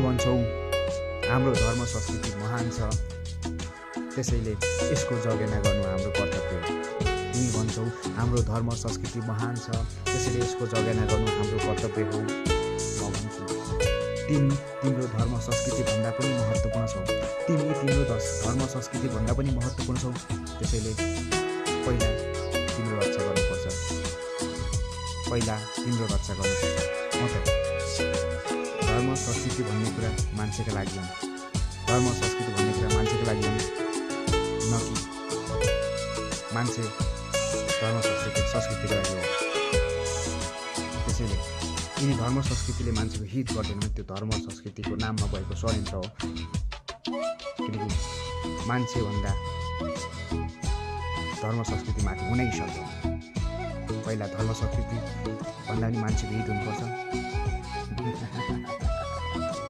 भन्छौँ हाम्रो धर्म संस्कृति महान छ, त्यसैले यसको जगेर्ना गर्नु हाम्रो कर्तव्य हो। तिमी भन्छौ हाम्रो धर्म संस्कृति महान छ, त्यसैले यसको जगेर्ना गर्नु हाम्रो कर्तव्य हो। म भन्छु तिम्रो धर्म संस्कृति भन्दा पनि महत्त्वपूर्ण छौ। तिमी तिम्रो धर्म संस्कृति भन्दा पनि महत्त्वपूर्ण छौ, त्यसैले पहिला तिम्रो रक्षा गर्नुपर्छ। धर्म संस्कृति भन्ने कुरा मान्छेका लागि हो। धर्म संस्कृति भन्ने कुरा मान्छेका लागि हो, न कि मान्छे धर्म संस्कृतिको लागि हो। त्यसैले यिनी धर्म संस्कृतिले मान्छेको हित गर्दैन, त्यो धर्म संस्कृतिको नाममा भएको षड्यन्त्र हो। किनकि मान्छेभन्दा धर्म संस्कृति माथि हुनै सक्दैन। पहिला धर्म संस्कृति भन्दा पनि मान्छेको हित हुनुपर्छ।